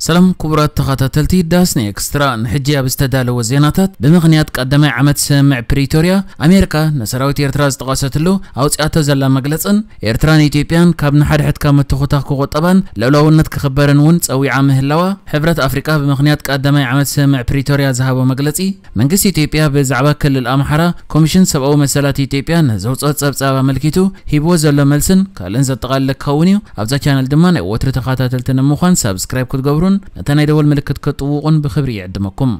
ሰላም ክቡራት ተኸታተልቲ ዳስኒ ኤክስትራ፣ ንሕጂ ኣብ ዝተዳለወ ዜናታት፣ ብምኽንያት ቀዳማይ ዓመት ስምምዕ ፕሪቶርያ፣ ኣሜሪካ ንሰራዊት ኤርትራ ዝጠቐሰትሉ ኣውፅኣቶ ዘላ መግለፅን፣ ኤርትራን ኢትዮጵያን ካብ ንሓድሕድካ ምትኹታኽ ክቑጠባን ልኡላውነት ክኽበርን እውን ፀዊዓ ምህላዋ፣ ሕብረት ኣፍሪቃ ብምኽንያት ቀዳማይ ዓመት ስምምዕ ፕሪቶርያ ዝሃቦ መግለፂ፣ መንግስቲ ኢትዮጵያ ብዛዕባ ክልል ኣምሓራ ኮሚሽን ሰብኣዊ መሰላት ኢትዮጵያ ንዘውፅኦ ፀብፃብ ኣመልኪቱ ሂብዎ ዘሎ መልስን ካልእን ዘጠቓልል ክኸውን እዩ። ኣብዛ ቻነል ድማ ናይ ወትሪ ተኸታተልቲ ንምዃን ሳብስክራይብ ክትገብሩን ነታ ናይ ደወል ምልክት ክትጥውቑን ብኽብሪ ይዕድመኩም።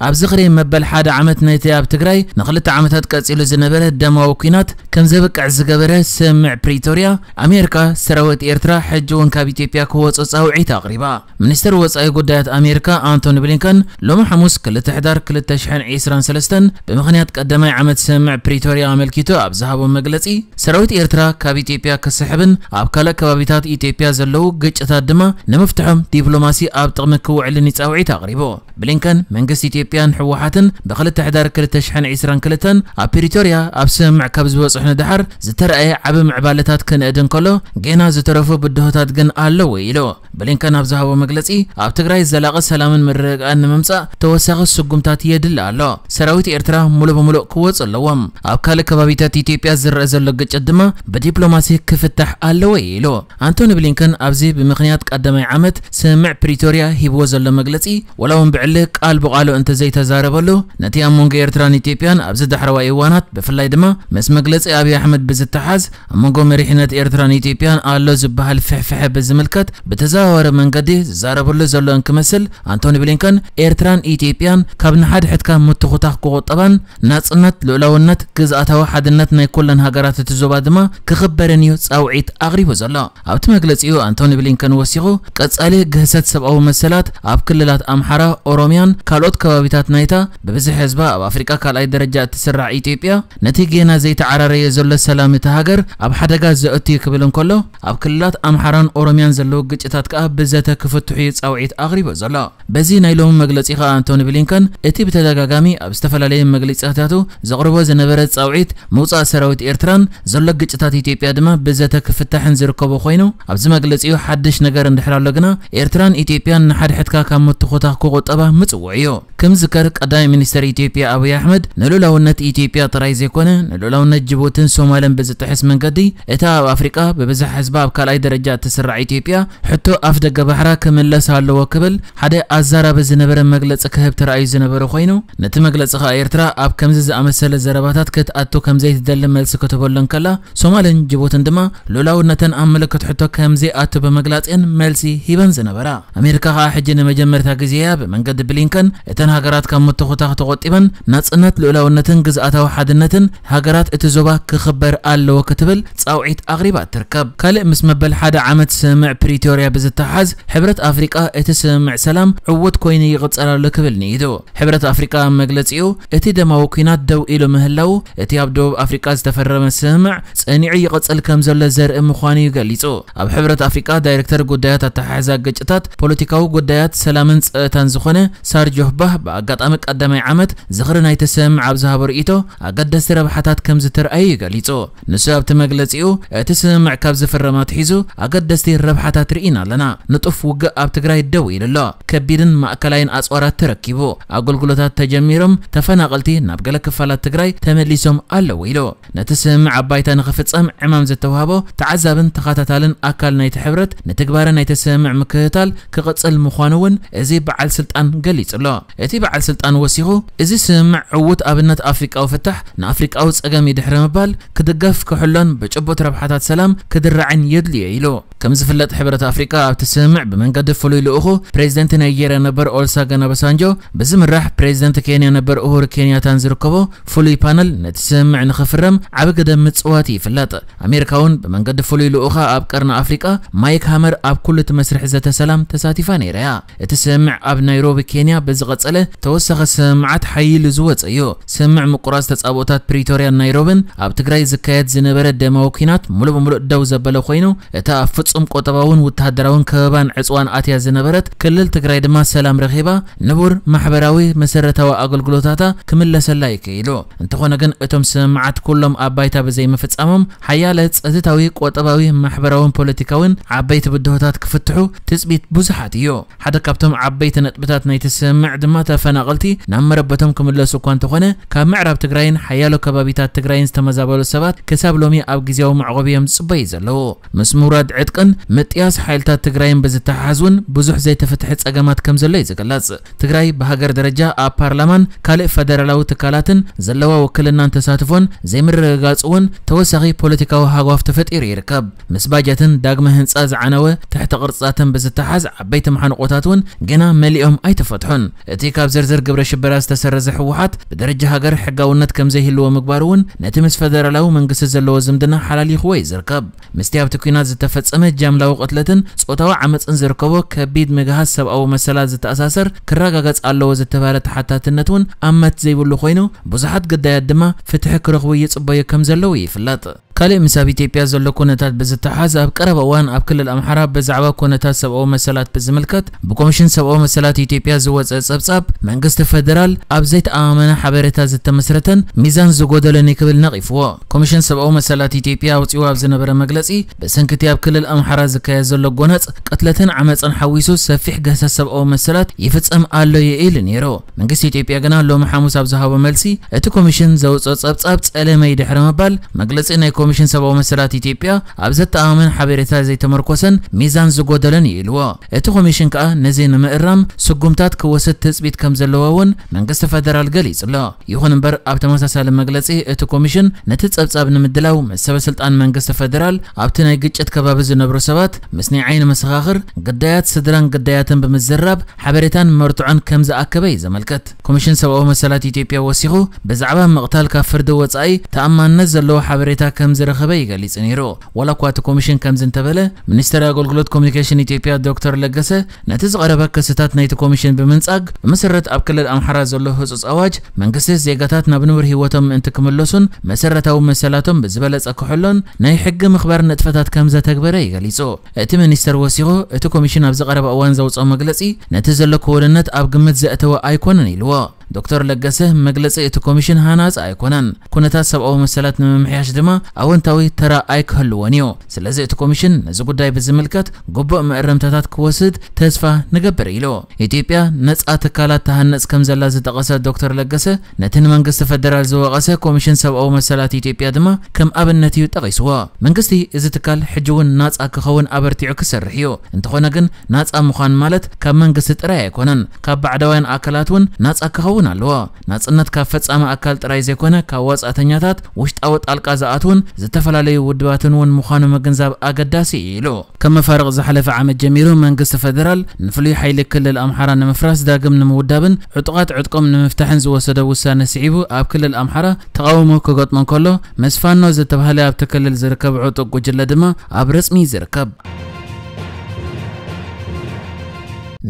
ኣብ ዝኽሪ መበል ሓደ ዓመት ናይቲ ኣብ ትግራይ ንኽልተ ዓመታት ቀጺሉ ዝነበረ ደማዊ ኲናት ከም ዘብቅዕ ዝገበረ ስምምዕ ፕሪቶርያ፣ ኣሜሪካ ሰራዊት ኤርትራ ሕጂ እውን ካብ ኢትዮጵያ ክወጹ ጻውዒት ኣቕሪባ። ሚኒስትር ወጻኢ ጉዳያት ኣሜሪካ ኣንቶኒ ብሊንከን ሎሚ ሓሙስ ክልተ ሕዳር ክልተ ሽሕን ዕስራን ሰለስተን ብምኽንያት ቀዳማይ ዓመት ስምምዕ ፕሪቶርያ ኣመልኪቱ ኣብ ዝሃቦ መግለጺ፣ ሰራዊት ኤርትራ ካብ ኢትዮጵያ ክስሕብን ኣብ ካልእ ከባቢታት ኢትዮጵያ ዘለዉ ግጭታት ድማ ንምፍትሖም ዲፕሎማሲ ኣብ ጥቕሚ ክውዕልን እዩ ጻውዒት ኣቕሪቡ። ብሊንከን መንግስቲ ኢትዮጵያን ህወሓትን ብክልተ ሕዳር ክልተ ሽሕን ዕስራን ክልተን ኣብ ፕሪቶርያ ኣብ ስምምዕ ካብ ዝበጽሑ ንደሓር ዝተረኣየ ዓቢ ምዕባለታት ክንእድ እንከሎ፣ ጌና ዝተረፉ ብድሆታት ግን ኣለዉ ኢሉ። ብሊንከን ኣብ ዝሃቦ መግለጺ፣ ኣብ ትግራይ ዘላቒ ሰላምን ምርግጋእን ንምምጻእ ተወሳኺ ስጉምታት የድሊ ኣሎ። ሰራዊት ኤርትራ ሙሉእ ብሙሉእ ክወጹ ኣለዎም። ኣብ ካልእ ከባቢታት ኢትዮጵያ ዝረአ ዘሎ ግጭት ድማ ብዲፕሎማሲ ክፍታሕ ኣለዎ ኢሉ። ኣንቶኒ ብሊንከን ኣብዚ ብምኽንያት ቀዳማይ ዓመት ስምምዕ ፕሪቶርያ ሂብዎ ዘሎ መግለጺ፣ ወላ እውን ብዕሊ ቃል ብቓሉ እንተዘይተዛረበሉ፣ ነቲ ኣብ መንጎ ኤርትራን ኢትዮጵያን ኣብዚ ዳሕረዋይ እዋናት፣ ብፍላይ ድማ ምስ መግለጺ ኣብይ ኣሕመድ ብዝተሓዝ፣ ኣብ መንጎ መሪሕነት ኤርትራን ኢትዮጵያን ኣሎ ዝበሃል ፍሕፍሐ ብዝምልከት ብተዘዋዋሪ መንገዲ ዝዛረበሉ ዘሎ እንክመስል፣ ኣንቶኒ ብሊንከን ኤርትራን ኢትዮጵያን ካብ ንሓድሕድካ ምትኹታኽ ክቑጠባን ናጽነት፣ ልኡላውነት፣ ግዝኣታዊ ሓድነት ናይ ኩለን ሃገራት እቲ ዞባ ድማ ክኽበርን እዩ ጻውዒት ኣቕሪቡ ዘሎ። ኣብቲ መግለጺኡ ኣንቶኒ ብሊንከን ወሲኹ፣ ቀጻሊ ግህሰት ሰብኣዊ መሰላት ኣብ ክልላት ኣምሓራ፣ ኦሮሚያን ካልኦት ከባቢታት ናይታ ብብዝሒ ህዝባ ኣብ ኣፍሪቃ ካልኣይ ደረጃ እትስራዕ ኢትዮጵያ፣ ነቲ ጌና ዘይተዓራረየ ዘሎ ሰላም እታ ሃገር ኣብ ሓደጋ ዘእቱ እዩ ክብል እንከሎ፣ ኣብ ክልላት ኣምሓራን ኦሮሚያን ዘለዉ ግጭታት ከኣ ብዘተ ክፍትሑ እዩ ጻውዒት ኣቕሪቡ ዘሎ። በዚ ናይ ሎሚ መግለጺ ከኣ ኣንቶኒ ብሊንከን፣ እቲ ብተደጋጋሚ ኣብ ዝተፈላለዩ መግለጺታቱ ዘቕርቦ ዝነበረ ጻውዒት ምውጻእ ሰራዊት ኤርትራን ዘሎ ግጭታት ኢትዮጵያ ድማ ብዘተ ክፍታሕን ዝርከቦ ኮይኑ፣ ኣብዚ መግለጺኡ ሓድሽ ነገር እንድሕር ኣሎ ግና፣ ኤርትራን ኢትዮጵያን ንሓድሕድካ ካብ ምትኹታኽ ክቑጠባ ምጽውዕ እዩ። ክምዝከር፣ ቀዳማይ ሚኒስተር ኢትዮጵያ ኣብይ ኣሕመድ ንልኡላውነት ኢትዮጵያ ጥራይ ዘይኮነ፣ ንልኡላውነት ጅቡትን ሶማልን ብዝጥሕስ መንገዲ፣ እታ ኣብ ኣፍሪቃ ብብዝሒ ህዝባ ኣብ ካልኣይ ደረጃ እትስራዕ ኢትዮጵያ፣ ሕቶ ኣፍ ደገ ባሕራ ክምለስ ኣለዎ ክብል ሓደ ኣዛራቢ ዝነበረ መግለጺ ክህብ ተራእዩ ዝነበረ ኮይኑ፣ ነቲ መግለጺ ከኣ ኤርትራ ኣብ ከምዚ ዝኣመሰለ ዘረባታት ክትኣቱ ከም ዘይትደሊ መልሲ ክትህበሉ እንከላ፣ ሶማልን ጅቡትን ድማ ልኡላውነተን ኣብ ምልክት ሕቶ ከም ዘይኣቱ ብምግላጽ እየን መልሲ ሂበን ዝነበራ። ኣሜሪካ ከኣ ሕጂ ንመጀመርታ ግዜ እያ ብመንገዲ ብሊንከን እተን ሃገራት ካብ ምትኹታኽ ተቖጢበን ናጽነት፣ ልኡላውነትን ግዝኣታዊ ሓድነትን ሃገራት እቲ ዞባ ክኽበር ኣለዎ ክትብል ጻውዒት ኣቕሪባ ትርከብ። ካልእ ምስ መበል ሓደ ዓመት ስምምዕ ፕሪቶርያ ብዝተሓዝ፣ ሕብረት ኣፍሪቃ እቲ ስምምዕ ሰላም ዕዉት ኮይኑ ይቕጸል ኣሎ ክብል ንኢዱ። ሕብረት ኣፍሪቃ ኣብ መግለጺኡ፣ እቲ ደማዊ ኲናት ደው ኢሉ ምህላው፣ እቲ ኣብ ደቡብ ኣፍሪቃ ዝተፈረመ ስምምዕ ጸኒዑ ይቕጽል ከም ዘሎ ዘርኢ ምዃኑ እዩ ገሊጹ። ኣብ ሕብረት ኣፍሪቃ ዳይሬክተር ጉዳያት ኣተሓሕዛ ግጭታት፣ ፖለቲካዊ ጉዳያት፣ ሰላምን ጸጥታን ዝኾነ ሳርጆ ባህ ብኣጋጣሚ ቀዳማይ ዓመት ዝኽሪ ናይቲ ስምምዕ ኣብ ዝሃቦ ርእይቶ፣ ኣገደስቲ ረብሓታት ከም ዝተርኣዩ እዩ ገሊጹ። ንሱ ኣብቲ መግለጺኡ፣ እቲ ስምምዕ ካብ ዝፍረም ኣትሒዙ ኣገደስቲ ረብሓታት ርኢና ኣለና። ንጡፍ ውግእ ኣብ ትግራይ ደው ኢሉ ኣሎ። ከቢድን ማእከላይን ኣጽዋራት ተረኪቡ። ኣገልግሎታት ተጀሚሮም፣ ተፈናቐልቲ ናብ ገለ ክፋላት ትግራይ ተመሊሶም ኣለዉ ኢሉ። ነቲ ስምምዕ ኣብ ባይታ ንኽፍጸም ዕማም ዝተዋህቦ ተዓዛብን ተኸታታልን ኣካል ናይቲ ሕብረት ንትግባረ ናይቲ ስምምዕ ምክትታል ክቕጽል ምዃኑ እውን እዚ በዓል ስልጣን ገሊጹ ኣሎ። እቲ በዓል ስልጣን ወሲኹ፣ እዚ ስምምዕ ዕዉት ኣብነት ኣፍሪቃዊ ፍታሕ ንኣፍሪቃዊ ጸገም እዩ ድሕሪ ምባል፣ ክድገፍ ክሕሎን ብጭቡጥ ረብሓታት ሰላም ክድራዕን የድልዮ ኢሉ። ከም ዝፍለጥ፣ ሕብረት ኣፍሪቃ ኣብቲ ስምምዕ ብመንገዲ ፍሉይ ልኡኹ ፕሬዚደንት ናይጄርያ ነበር ኦልሳገን ኦባሳንጆ ብዝምራሕ ፕሬዚደንት ኬንያ ነበር ኡሁሩ ኬንያታን ዝርከቦ ፍሉይ ፓነል ነቲ ስምምዕ ንኽፍረም ዓቢ ግደ ምጽዋት ይፍለጥ። ኣሜሪካ እውን ብመንገዲ ፍሉይ ልኡኻ ኣብ ቀርኒ ኣፍሪቃ ማይክ ሃመር ኣብ ኩሉ እቲ መስርሕ ዘተ ሰላም ተሳቲፋ ነይራ እያ። እቲ ስምምዕ ኣብ ናይሮቢ ኬንያ ብዝቐጸለ ተወሳኺ ስምምዓት ሓይሉ ዝወጸ እዩ። ስምምዕ ምቁራጽ ተጻብኦታት ፕሪቶርያን ናይሮብን ኣብ ትግራይ ዝካየድ ዝነበረ ደማዊ ኲናት ሙሉእ ብምሉእ ደው ዘበለ ኮይኑ፣ እታ ኣብ ፍጹም ቁጠባውን ወተሃደራውን ከበባን ዕጽዋን ኣትያ ዝነበረት ክልል ትግራይ ድማ ሰላም ረኺባ፣ ንቡር ማሕበራዊ መሰረታዊ ኣገልግሎታታ ክምለሰላ ይክኢሉ። እንተኾነ ግን እቶም ስምምዓት ኩሎም ኣብ ባይታ ብዘይምፍጻሞም ሓያለ ጸጥታዊ፣ ቁጠባዊ፣ ማሕበራውን ፖለቲካውን ዓበይቲ ብድሆታት ክፍትሑ ትጽቢት ብዙሓት እዩ። ሓደ ካብቶም ዓበይቲ ነጥብታት ናይቲ ስምምዕ ድማ ተፈናቐልቲ ናብ መረበቶም ክምለሱ እኳ እንተኾነ፣ ካብ ምዕራብ ትግራይን ሓያሎ ከባቢታት ትግራይን ዝተመዛበሉ ሰባት ክሳብ ሎሚ ኣብ ግዜያዊ መዕቆቢ እዮም ዝጽበዩ ዘለዉ። ምስ ምውራድ ዕጥቅን ምጥያስ ሓይልታት ትግራይን ብዝተሓሓዝ እውን ብዙሕ ዘይተፈትሐ ጸገማት ከም ዘሎ እዩ ዝግለጽ። ትግራይ ብሃገር ደረጃ ኣብ ፓርላማን ካልእ ፈደራላዊ ትካላትን ዘለዋ ውክልናን ተሳትፎን ዘይምርግጋጽ እውን ተወሳኺ ፖለቲካዊ ሃጓፍ ተፈጢሩ ይርከብ። ምስ ባጀትን ዳግመ ህንጻ ዝዓነወ ትሕተ ቅርጽታትን ብዝተሓዝ ዓበይቲ መሓንቆታት እውን ገና መሊኦም ኣይተፈትሑን። እቲ ካብ ዝርዝር ግብረ ሽበራ ዝተሰረዘ ህወሓት ብደረጃ ሃገር ሕጋውነት ከም ዘይህልዎ ምግባሩ እውን ነቲ ምስ ፈደራላዊ መንግስቲ ዘለዎ ዝምድና ሓላሊኽዎ እዩ ዝርከብ። ምስቲ ኣብቲ ኲናት ዝተፈጸመ ጃምላዊ ቅትለትን ጾታዊ ዓመጽን ዝርከቦ ከቢድ ምግሃስ ሰብኣዊ መሰላት ዝተኣሳሰር ክረጋገጽ ኣለዎ ዝተባህለ ተሓታትነት እውን ኣመት ዘይብሉ ኮይኑ፣ ብዙሓት ግዳያት ድማ ፍትሒ ክረኽቡ ይጽበዩ ከም ዘለዉ ይፍለጥ። ካልእ ምስ ኣብ ኢትዮጵያ ዘሎ ኩነታት ብዝተሓዝ፣ ኣብ ቀረባ እዋን ኣብ ክልል ኣምሓራ ብዛዕባ ኩነታት ሰብኣዊ መሰላት ብዝምልከት ብኮሚሽን ሰብኣዊ መሰላት ኢትዮጵያ ዝወጸ ጸብጻብ፣ መንግስቲ ፈደራል ኣብ ዘይተኣማመነ ሓበሬታ ዝተመስረተን ሚዛን ዝጎደሎን እዩ ክብል ነቒፍዎ። ኮሚሽን ሰብኣዊ መሰላት ኢትዮጵያ ኣውጺኡ ኣብ ዝነበረ መግለጺ፣ ብሰንኪ እቲ ኣብ ክልል ኣምሓራ ዝካየድ ዘሎ ጎነጽ፣ ቅትለትን ዓመጽን ሓዊሱ ሰፊሕ ገህሰት ሰብኣዊ መሰላት ይፍጸም ኣሎ እዩ ኢሉ ነይሩ። መንግስቲ ኢትዮጵያ ግና ሎሚ ሓሙስ ኣብ ዝሃቦ መልሲ፣ እቲ ኮሚሽን ዘውጽኦ ጸብጻብ ጸለመ እዩ ድሕሪ ምባል፣ መግለጺ ናይ ኮሚሽን ሰብኣዊ መሰላት ኢትዮጵያ ኣብ ዘተኣማምን ሓበሬታ ዘይተመርኮሰን ሚዛን ዝጎደለን እዩ ኢልዎ። እቲ ኮሚሽን ከኣ ነዚ ንምእራም ስጉምታት ክወስድ ትጽቢት ከም ዘለዎ እውን መንግስቲ ፈደራል ገሊጹ ኣሎ። ይኹን እምበር፣ ኣብ ተመሳሳሊ መግለጺ እቲ ኮሚሽን ነቲ ጸብጻብ ንምድላው ምስ ሰበ ስልጣን መንግስቲ ፈደራል ኣብቲ ናይ ግጭት ከባቢ ዝነብሩ ሰባት፣ ምስ ናይ ዓይኒ መሰኻኽር፣ ግዳያት ስድራን ግዳያትን ብምዝራብ ሓበሬታን መርትዖን ከም ዝኣከበ እዩ ዘመልክት። ኮሚሽን ሰብኣዊ መሰላት ኢትዮጵያ ወሲኹ፣ ብዛዕባ ምቕታል ካብ ፍርዲ ወጻኢ ተኣማንነት ዘለዎ ሓበሬታ ከም ዝረኸበ እዩ ገሊጹ ነይሩ። ዋላ እኳ እቲ ኮሚሽን ከምዚ እንተበለ፣ ሚኒስተር ኣገልግሎት ኮሚኒኬሽን ኢትዮጵያ ዶክተር ለገሰ ነቲ ዝቐረበ ክስታት ናይቲ ኮሚሽን ብምንጻግ፣ ብመሰረት ኣብ ክልል ኣምሓራ ዘሎ ህጹጽ ኣዋጅ፣ መንግስቲ ዜጋታት ናብ ንቡር ህይወቶም ምእንቲ ክምለሱን መሰረታዊ መሰላቶም ብዝበለጸ ክሕሎን ናይ ሕጊ ምኽባር ንጥፈታት ከም ዘተግበረ ይገሊጹ። እቲ ሚኒስተር ወሲኹ፣ እቲ ኮሚሽን ኣብ ዝቐረበ እዋን ዘውጽኦ መግለጺ ነቲ ዘሎ ክውንነት ኣብ ግምት ዘእተወ ኣይኮነን ኢልዎ። ዶክተር ለገሰ፣ መግለጺ እቲ ኮሚሽን ሃናጺ ኣይኮነን። ኩነታት ሰብኣዊ መሰላት ንምምሕያሽ ድማ ኣወንታዊ ተራ ኣይክህልዎን እዩ። ስለዚ እቲ ኮሚሽን ነዚ ጉዳይ ብዝምልከት ግቡእ መእረምታታት ክወስድ ተስፋ ንገብር ኢሉ። ኢትዮጵያ ነጻ ትካላት ትሃንጽ ከም ዘላ ዝጠቐሰ ዶክተር ለገሰ፣ ነቲ ንመንግስቲ ፈደራል ዝወቐሰ ኮሚሽን ሰብኣዊ መሰላት ኢትዮጵያ ድማ ከም ኣብነት እዩ ጠቒስዎ። መንግስቲ እዚ ትካል ሕጂ እውን ናጻ ክኸውን ኣበርቲዑ ክሰርሕ እዩ። እንተኾነ ግን ናጻ ምዃን ማለት ካብ መንግስቲ ጥራይ ኣይኮነን፣ ካብ ባዕዳውያን ኣካላት እውን ናጻ ክኸውን ኣለዎ። ናጽነት ካብ ፈጻሚ ኣካል ጥራይ ዘይኮነ ካብ ወጻእተኛታት፣ ውሽጣዊ ጣልቃ ዝኣትውን ዝተፈላለዩ ውድባትን እውን ምዃኑ ምግንዛብ ኣገዳሲ እዩ ኢሉ። ከም መፋርቕ ዝሓለፈ ዓመት ጀሚሩ መንግስቲ ፈደራል ንፍሉይ ሓይሊ ክልል ኣምሓራ ንምፍራስ ዳግም ንምውዳብን ዕጡቓት ዕጥቆም ንምፍታሕን ዝወሰዶ ውሳነ ስዒቡ ኣብ ክልል ኣምሓራ ተቓውሞ ክገጥሞ እንከሎ፣ ምስ ፋኖ ዝተባህለ ኣብቲ ክልል ዝርከብ ዕጡቕ ጉጅለ ድማ ኣብ ረጽሚ ዝርከብ።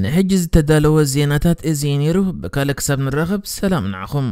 ንሕጂ ዝተዳለወ ዜናታት እዚ እዩ ነይሩ። ብካልእ ክሳብ ንራኸብ ሰላም ንዓኹም።